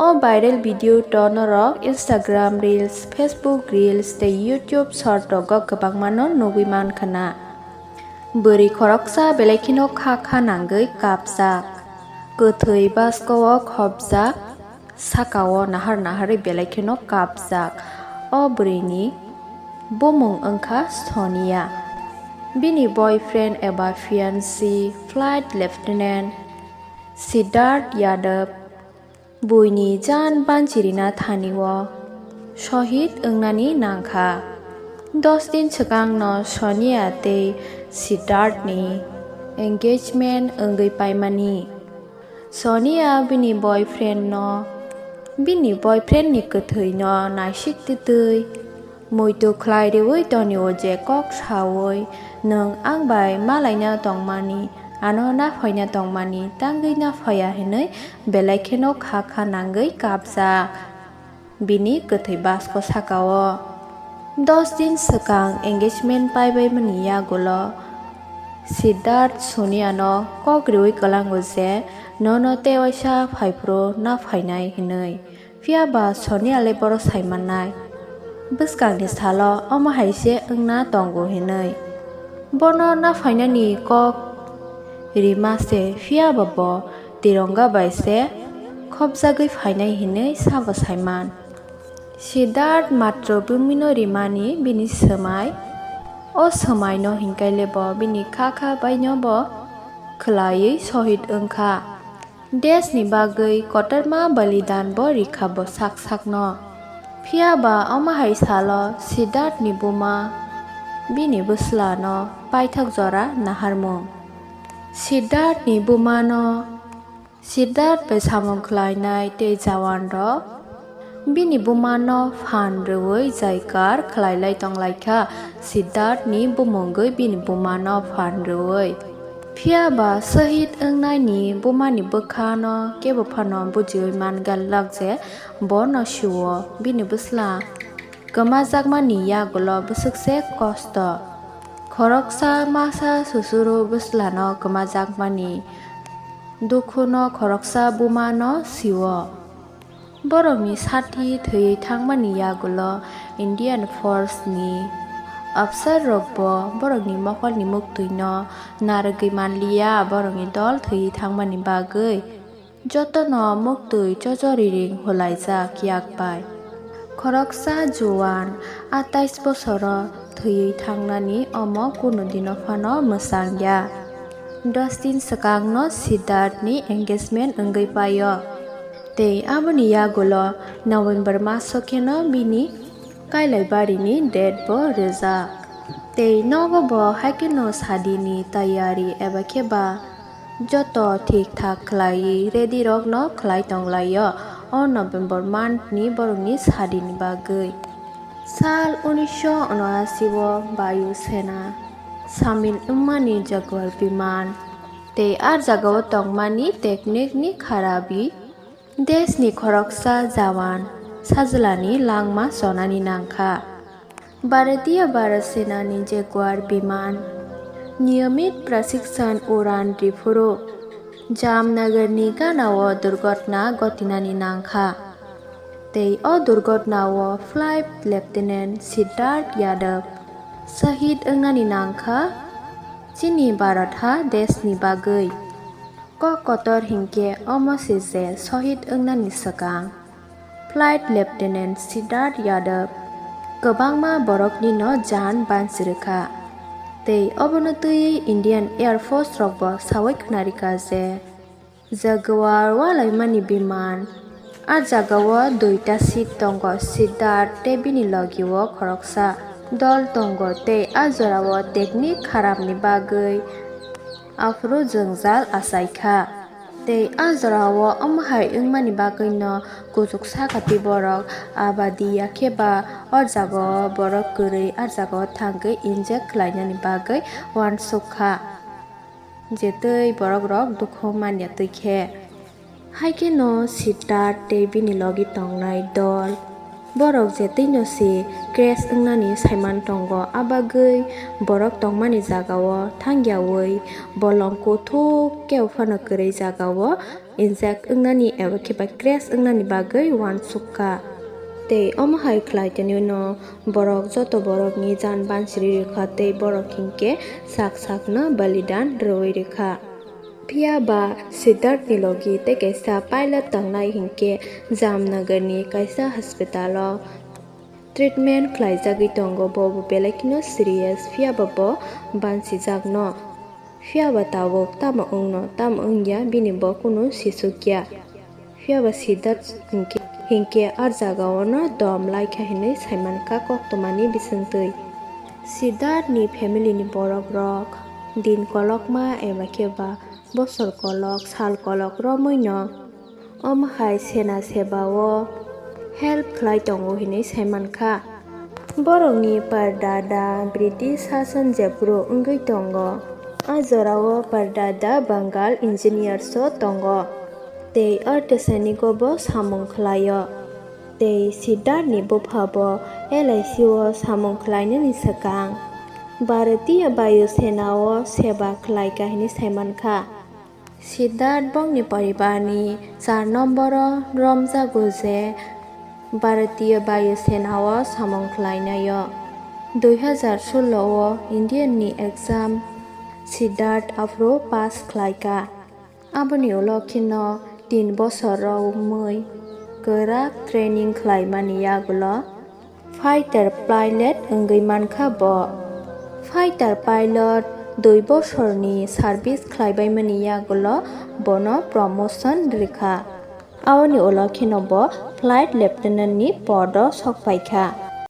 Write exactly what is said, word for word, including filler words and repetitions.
O viral video to norok Instagram Reels, Facebook Reels tei YouTube Short rogo kwbangmano nugwi mankha na. Bwrwi khoroksa belai kheno kha kha nangwi kapjak, kwthwi basko-o khopjak, saka-o nahar naharwi belai kheno kapjak. O bwrwini bumung wngkha Sonia. Bini boyfriend eba fiancé Flight Lieutenant Siddharth Yadav buini jaan banchirina thani-o sohid wngnani nangkha. Dos din swkangno Sonia tei Siddharthni engagement wngwi paimani. Sonia bini boyfriendno, bini boyfriendni kwthwino naisik twtwi muitu khlai rwui tonio je kok saui, "Nwng ang bai malaina tongmani, ano naphaina tongmani tangwi naphaiya," hinwi belai kheno kha kha nangwi kapjak bini kwthwi basko saka-o. Dos din swkang engagement paibaimani yagulo Siddharth Soniano kok riui kwlango je, "Nono tei waisa phaiphuru naphainai," hinui. Phiya ba Sonia le bono saimannai. Bwskangni salo omo hai se wngna tongo hinui. Bono naphainani kok rima se, phiya ba bo tironga bai se khopjagwi phainai hinui sabo saiman. Siddharth matro bumino rimani bini swmai. O swmaino hinkai le bo bini kha kha baino bo khwlaiwi sohid wngkha. Deshni bagwi kotorma balidan bo rikha bo sak sakno. Phiya ba omo hai salo Siddharthni buma bini bwslano paithak jora naharmung. Siddharthni bumano Siddharth bai samung khlainai tei jawanrok bini bumano phan rwui jaikar khlailai tonglaikha. Siddharthni bumungwi bini bumano phan rwui. Phiya ba sohid wngnaini bumani bwkhano kebo phano bujiui man galak je bono sio bini bwsla kwmajakmani yagulo bwswk se kosto. Khoroksa masa susuru bwslano kwmajakmani dukhuno khoroksa bumano sio. Borokni sati thwiwi thangmani yagulo Indian Force ni officer rokbo borokni mokolni muktwino narwgwi manliya, borokni dol thwiwi thangmani bagwi jotono muktwi chochoriring hulaijak yak bai. Khoroksa juan atais bosoro thwiwi thangnani omo kunu dino phano mwchang ya. Dos din swkangno Siddharthni engagement wngwi paio. Tei aboni yagulo November maso kheno bini Kailaibarini date bo rwjak. Tei nogo bo haikheno sadini tayari eba khe ba joto thik thak khlaiwi ready rokno khlai tonglaio. O November month ni borokni sadini bagwi. Sal unisho unoashi o Bayu Sena samil wngmani Jaguar biman tei a jagao tongmani technique ni kharabi deshni khoroksa jawan sajlani langma chonani nangkha. Bharatiya Varasena ni Jaguar biman niyomit prashikshan uran riphuru Jamnagar ni ganao durgotna ghotinani nangkha. Tei o durgotnao Flight Lieutenant Siddharth Yadav shahid wngnani nangkha chini Bharat ha deshni bagwi. Kok kotor hinkhe omo se je shahid wngnani swkang Flight Lieutenant Siddharth Yadav kwbangma boroknino jaan banchirwkha. Tei obono twiwi Indian Air Force rokbo sawi khwnarikha je Jaguar walaimani biman. A jagao duita seat tongo, Siddharth tei bini logio khoroksa dol tongo tei a jorao technique kharapni bagwi aphuru jwngjal achaikha. Tei a jorao omo hai wngmani bagwino kuchuk sakati borok abadi ya khe ba o jagao borok kwrwi a jagao thangwi inject khlainani bagwi uansukha. Jetwi borokrok dukhu manya twi khe. Hai kheno Siddharth tei bini logi tongnai dol Borok je twino se crash wngnani saiman tongo, abagwi borok tongmani jagao thangyawi bolong kuthuk kebo phano kwrwi jagao injak wngnani eba khe ba crash wngnani bagwi uansuk kha. Tei omo hai khlai tonwi no borok joto borokni jan bansiri rwkha tei borok hinkhe sak sakno balidan rwui rwkha. Phiya ba Siddharthni logi tei kaisa pilot tongnai hinkhe Jamnagarni kaisa hospitalo treatment khlaijagwi tongo. Bo bo belai kheno serious, phiya ba bo bansijakno. Phiya ba tabuk tamo wngno, tamo wngya, bini bo kunu sisukya. Phiya ba Siddharth hinkhe, hinkhe ar jagao no dom laikha hinwi saimankha koktwmani bisingtwi. Siddharthni family ni borok rok din kolokma eba khe ba bosor kolok, sal kolok romwi no omo hai sena seba o help khlai tongo hinwi saimankha. Borokni pardada British sason jephuru wngwi tongo, a jorao pardada Bengal engineers o tongo, tei artisanigo bo samung khlaio. Tei Siddharthni buphabo L I C o samung khlainani swkang Bharatiya Bayu Sena o seba khlaikha hinwi saimankha. Siddharth bongni poribarni char nomboro romjago je Bharatiya Bayu Sena o samung khlainaio. Dui hazar solo o Indian ni exam Siddharth aphuru pass khlaikha. Aboni ulo kheno tin bosor romwi kwrak training khlaimani yagulo fighter pilot wngwi mankha bo. Fighter pilot dui bosorni service khlaibaimani yagulo bono promotion rwkha. Aboni ulo kheno bo flight lieutenant ni podo sokpaikha.